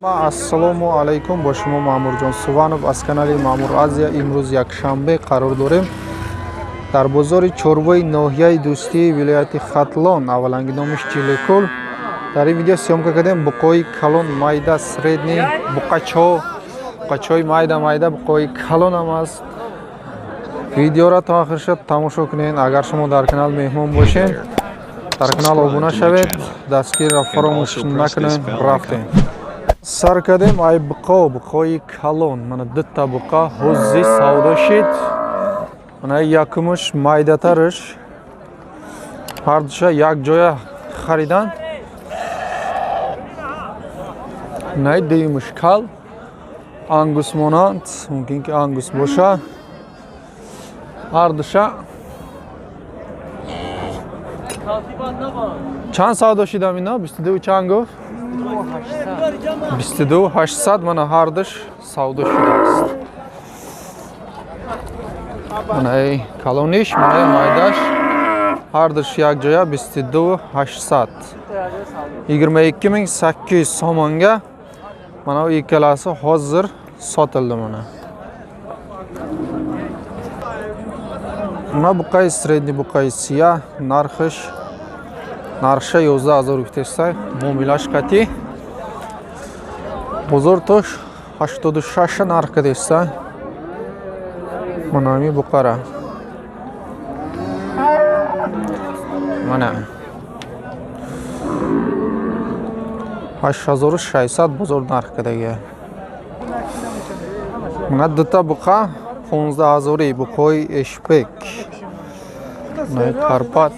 Ассалому алайкум, бо шумо Маъмурҷон Суванов аз канали Маъмур Азия. Имрӯз якшанбе қарор дорем дар бозори чорвои ноҳияи Дӯстии вилояти Хатлон, авваланги номиш Чилекул. Дар ин видео съёмка кардем буқои калон, майда, средний, буқачо, буқачои майда майда, буқои калонам аст. Видеоро то охирша тамошо кунед. Агар шумо дар канал меҳмон бошед, дар канал обуна шавед, дастгирро фаромӯш накунед. Рафтем. Сар кардем ай буқо, буқои калон. Мана дута буқа ҳуззи савдо шид. Мана якумуш майдатарш, ҳардуша як ҷоя харидан. Най дуюмуш кал, ангус монанд, мумкин ки ангус боша. Ҳардуша чанд савдо шидам ино? 22 чанд гуфт? 22 800. Мана ҳардуш савдо шудааст. Манаи калониш, манаи майдаш, ҳардуш якҷоя 22 800, 22 800 сомонга. Mana u ikkalasi hozir sotildi. Mana mana buqay средний, buqay siya, narxish нархша 11 000 гуфтеста, муомилаш қатӣ. Бозор то 86 нарх кадеста. Мана ҳами буқара, мана 8600 бозор нарх кадагия. Мана дута буқа 15 ҳазорӣ, буқои эшпек, карпат,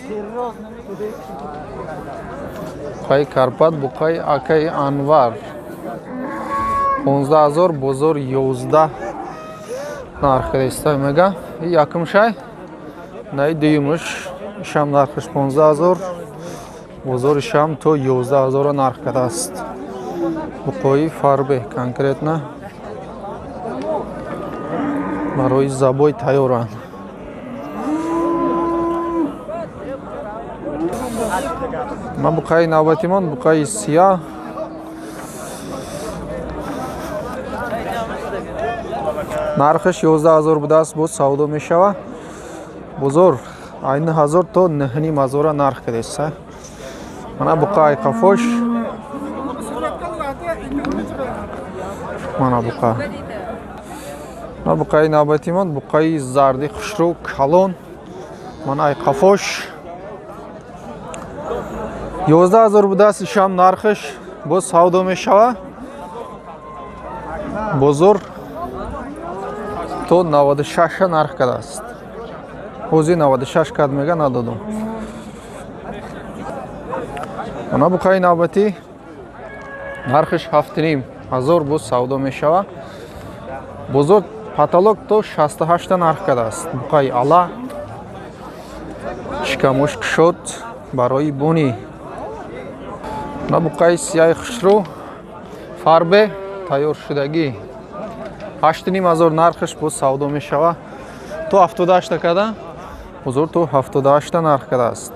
буқаи карпат, буқаи акаи Анвар 15 000, бозор 11 нарх кадеста мега. Якумшай, наи дуюмуш, ишам нархаш 15 000, бозори шам то 11 000 нарх кардааст. Буқои фарбе, конкретно барои забой тайёранд. Ма буқаи навбатимон буқаи сия, нархаш 11 000 будааст, боз савдо мешава. Бозор ай 9 000 то 9 500 нарх кардеста. Мана буқаи қафош, мана буқа. Мана буқаи навбатимон буқаи зарди хушрӯ калон, мана ай қафош 11 000 будааст, ишам нархаш боз савдо мешава. Бозор то 96 нарх кардааст. Ҳозир 96 кард мега, надодум. Мана буқаи навбатӣ, нархаш 7 500, боз савдо мешава. Бозор потолок то 68 нарх кардааст. Буқаи ала, шикамош кушод, барои бунӣ. Мана буқаи сияи хушрӯ фарбе тайёршудагӣ, 8 500 нархаш, боз савдо мешава. То 78 карда, бозор то 78 нарх кардааст.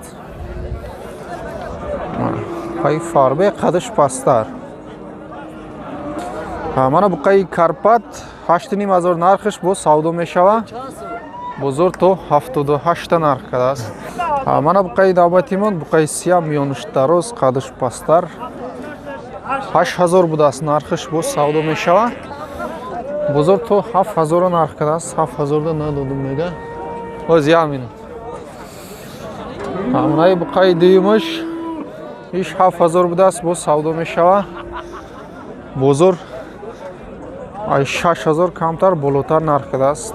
Буқаи фарбе қадаш пасттар. Мана буқаи карпат 8 500 нархаш, боз савдо мешава. Бозор то 78 нарх кардааст. Мана буқаи навбатимон буқаи сия, миёнаш дароз, қадаш пасттар, 8000 будааст нархаш, боз савдо мешава. Бозор то 7000 нарх кардааст. 7000 надодум мега. Ҳоз як минут. Манаи буқаи дуюмаш иш 7000 будааст, боз савдо мешава. Бозор ай 6000 камтар болотар нарх кардааст.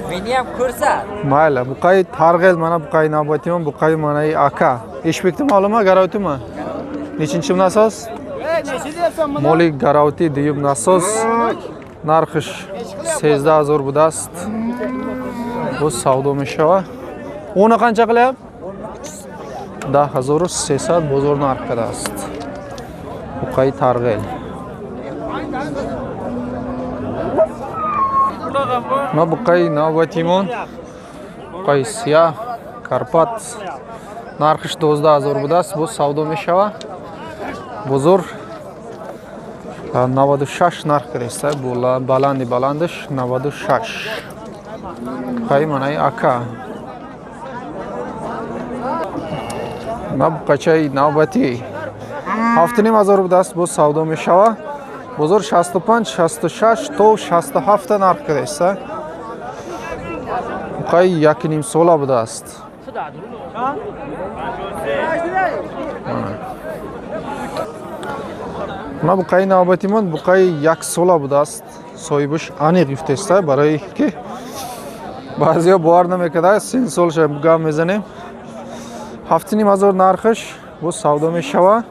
Мениам ko'rsat. Mayli, buqaи targ'il, mana buqaи navbatiyman, buqaи манаи ака. Eshbekni ma'lumi, garovtimi? Nechinchi nasos? Моли garovti дуюм насос, нархиш 13 000 будааст. Боз савдо мешава. Уни qancha qilyapti? 10 300 бозор нарх кардааст. Buqaи targ'il. Ма буқаи навбатимон буқаи сия карпат, Нархиш 12 000 будааст, боз савдо мешава. Бозор 96 нарх кардааст, баланди баландаш 96. Буқаи манаи ака. На буқачаи навбатӣ 7 500 будааст, боз савдо мешава. Бозор 65, 66 то 67 нарх кардааст. Буқаи 1,5 сола будааст. На буқаи навбатимон буқаи 1 сола будааст. Соҳибаш аниқ гуфтааст, барои ки баъзеҳо бовар намекарда, 3 солша гап мезанем. 7 500 нархаш, боз савдо мешава.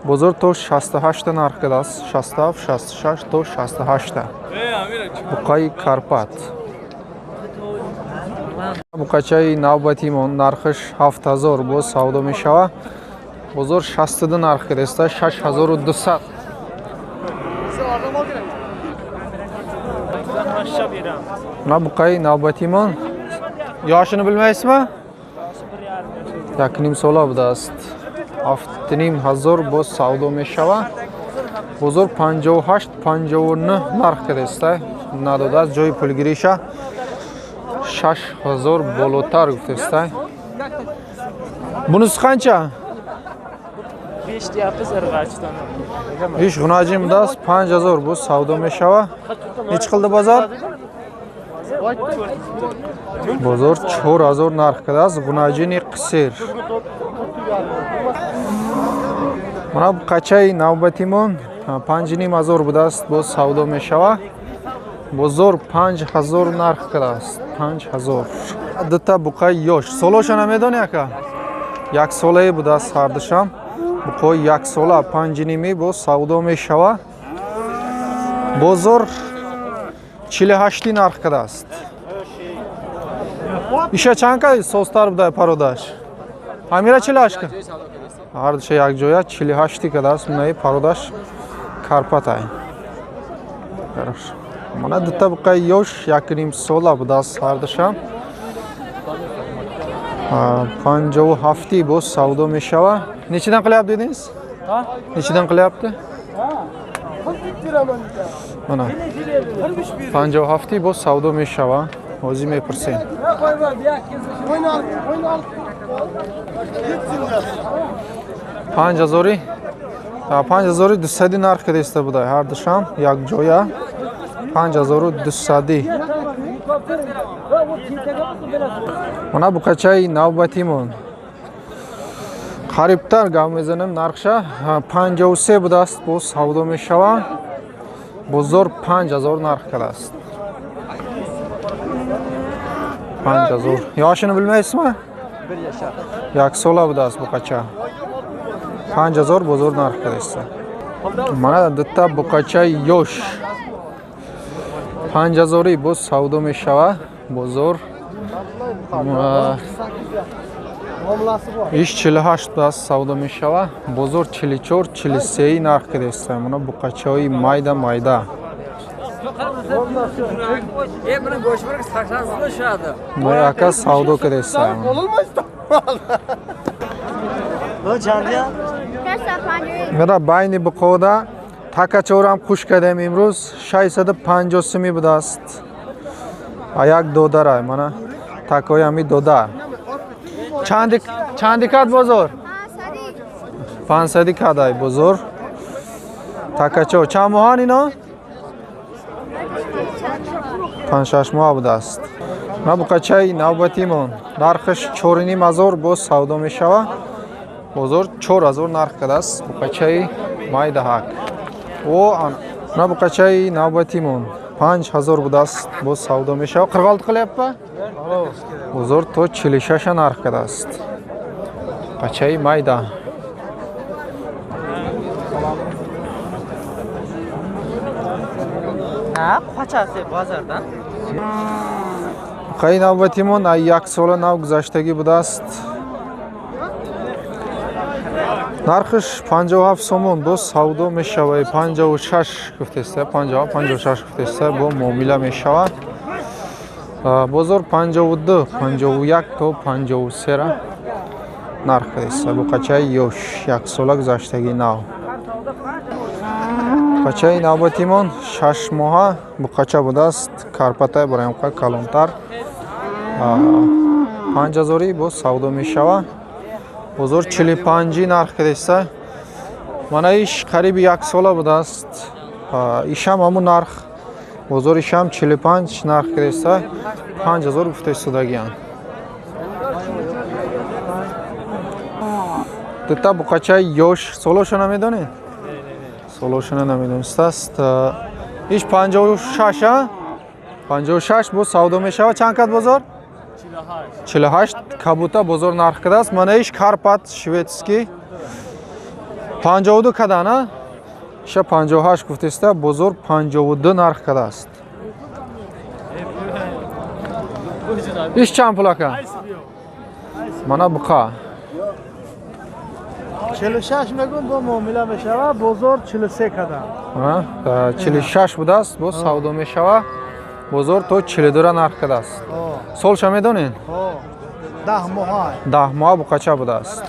Бозор то 68 нарх кардааст. 67, 66 то 68. Буқаи Карпат. Буқачаи навбатимон нархаш 7000, боз савдо мешава. Бозор 62 нарх кардааст, 6200. На буқаи навбатимон yoshini bilmaysizmi? 1,5 сола будааст. 7 500 боз савдо мешава. Бозор 58, 59 нарх кардааст. Надодааст ҷои пулгириша 6000 болотар гуфтааст. Bunisi qancha? 5 deyapmiz, irg'achdan. Иш гунаҷин будааст, 5000 боз савдо мешава. Nechi qildi bozor? Бозор 4000 нарх кардааст, гунаҷини қисир. Мана буқачаи навбатимон 5 500 будааст, боз савдо мешава. Бозор 5000 нарх кардааст, 5000. Дута буқаи ёш. Солоша намедони ака? 1 солае будааст ҳардушам. Буқои 1 сола 5,5 боз савдо мешава. Бозор 48 нарх кардааст. Иша чанд кай созтар будай пародаш? Амира 48 ка? Ҳардуша якҷоя 48 кардааст. Мунаи пародаш Карпатай. Мана дута буқаи ёш 1,5 сола будааст ҳардушам. 57 боз савдо мешава. Nechidan qilyapti dedingiz? Nechidan qilyapti? Mana 57 боз савдо мешава. Ҳозир мепурсем. 5200 нарх кардааста будай ҳардушам якҷоя 5200. Мана буқачаи навбатимон қарибтар гап мезанем нархша 53 будааст, боз савдо мешава. Бозор 5000 нарх кардааст. 5000. Yoshini bilmaysizmi? 1 sola будааст буқача. 5000 бозор нарх кардааст. Мана дута буқачаи ёш 5000 боз савдо мешава. Бозор иш 48 будааст, савдо мешава. Бозор 44, 43 нарх кардааст. Мана буқачаҳои майда майда. Моя ака савдо кардааст. Мера байни буқода такачорам хуш кардем имрӯз 650 суми будааст. А як додарай мана такои ҳами додар. Чанди кад бозор? 500 кадай бозор. Такачо чанд моҳан ино? 5-6 моҳ будааст. На буқачаи навбатимон нархаш 4 500 боз савдо мешава. Бозор 4000 нарх кардааст буқачаи майдаҳак. О, на буқачаи навбатимон 5000 будааст, боз савдо мешава. 46 qilyapti? Бозор то 46 нарх кардааст. Буқачаи майда. Буқаи навбатимон ай 1 сола нав гузаштагӣ будааст. Нархаш 57 сомон боз савдо мешава. 56 гуфтеста, 57, 56 гуфтеста, бо муомила мешава. Бозор 52, 51 то 53 ра Нарх кадеста. Буқачаи ёш, яксола гузаштагӣ нав. Буқачаи навбатимон 6 моҳа буқача будааст. Карпатай бароямқа калонтар. 5000-и боз савдо мешава. Бозор 45-и нарх кадеста. Мана иш қариби яксола будааст. Ишам ҳамун нарх. Бозор ишам 45 нарх кадеста. 5000 гуфта истодагиянд. Дута буқачаи ёш, солошо намедонед? Солошона намедонистааст. Иш 56, а? 56 боз савдо мешава. Чанд кад бозор? 48 кабута бозор нарх кардааст. Мана иш Карпат шведский 52 кадан, а? Иша 58 гуфтеста, бозор 52 нарх кардааст. Иш чанд пул, ака? Мана буқа. 46 мегӯм, бо муомила мешава, бозор 43 кадам. 46 будааст, боз савдо мешава. Бозор то 42 нарх кардааст. Солша медонед? 10 моҳа. 10 моҳа буқача будааст.